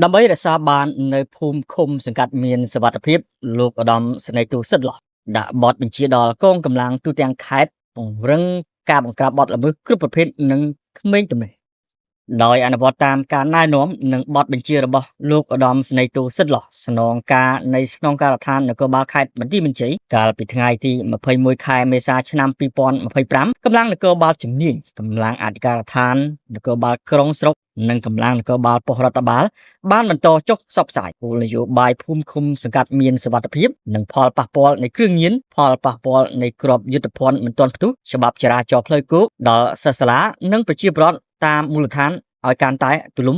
ដើម្បីរក្សាបាននៅភូមិឃុំសង្កាត់មានសុវត្ថិភាពលោកឧត្តមសេនីយ៍ទូសិទ្ធិឡោះដាក់បទបញ្ជាដល់កងកម្លាំងទូទាំងខេត្តពង្រឹងការបង្ក្រាបបទល្មើសគ្រប់ប្រភេទនិងក្មេងទំនេរដោយអនុវត្តតាមការណែនាំនិងបទបញ្ជារបស់លោកឧត្តមសេនីយ៍ទូសិទ្ធិឡោះស្នងការនៃស្នងការដ្ឋាននគរបាលខេត្តបន្ទាយមានជ័យកាលពីថ្ងៃទី21ខែមេសាឆ្នាំ2025កម្លាំងនគរបាលជំនាញកម្លាំងអធិការដ្ឋាននគរបាលក្រុងស្រុកនិងកម្លាំងនគរបាលប៉ុស្តិ៍រដ្ឋបាល បានបន្តចុះផ្សព្វផ្សាយគោលនយោបាយភូមិឃុំសង្កាត់មានសុវត្ថិភាពនិងផលប៉ះពាល់នៃគ្រឿងញៀនផលប៉ះពាល់នៃក្របយុទ្ធភ័ណ្ឌមិនទាន់ផ្ទុះច្បាប់ចរាចរណ៍ផ្លូវគោកដល់សិស្សសាលានិងប្រជាពលរដ្ឋតាមមូលដ្ឋានឲ្យកាន់តែទូលំ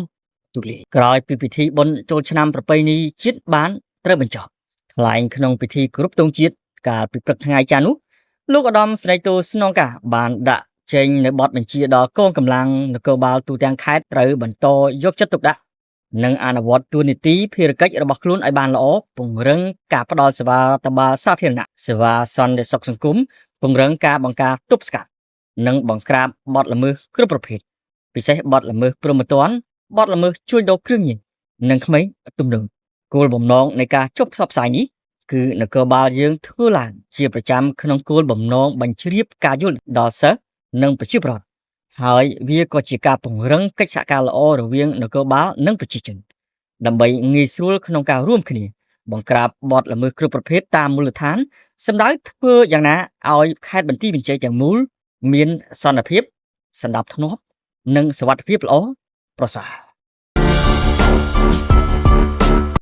ទូលាយក្រោយពីពិធីបុណ្យចូលឆ្នាំប្រពៃណីជាតិបានត្រូវបញ្ចប់ថ្លែងក្នុងពិធីគោរពទង់ជាតិកាលពីព្រឹកថ្ងៃច័ន្ទនោះលោកឧត្តមសេនីយ៍ទូស្នងការបានដាក់ចេញនៅបទបញ្ជាដល់កងកម្លាំងនគរបាលទូទាំងខេត្តត្រូវបន្តយកចិត្តទុកដាក់ និងអនុវត្តតួនាទីភារកិច្ចរបស់ខ្លួនឲ្យបានល្អពង្រឹងការផ្ដល់សេវាតបាលសាធារណៈសេវាសន្តិសុខសង្គមពង្រឹងការបង្ការទប់ស្កាត់និងបង្ក្រាបបទល្មើសគ្រប់ប្រភេទពិសេសបទល្មើសព្រហ្មទណ្ឌបទល្មើសជួញដូរគ្រឿងញៀននិងក្មេងទំនើងគោលបំណងនៃការចុះផ្សព្វផ្សាយនេះគឺនគរបាលយើងធ្វើឡើងជាប្រចាំក្នុងគោលបំណងបញ្ជ្រាបការយល់ដល់សិស្សនិងប្រជាពលរដ្ឋ ហើយវាក៏ជាការពង្រឹងកិច្ចសហការល្អរវាងនគរបាលនិងប្រជាជនដើម្បីងាយស្រួលក្នុងការរួមគ្នា បង្ក្រាបបទល្មើសគ្រប់ប្រភេទតាមមូលដ្ឋានសម្ដៅធ្វើយ៉ាងណាឲ្យខេត្តបន្ទាយមានជ័យទាំងមូល មានសន្តិភាពសណ្ដាប់ធ្នាប់និងសុវត្ថិភាពល្អប្រសើរ។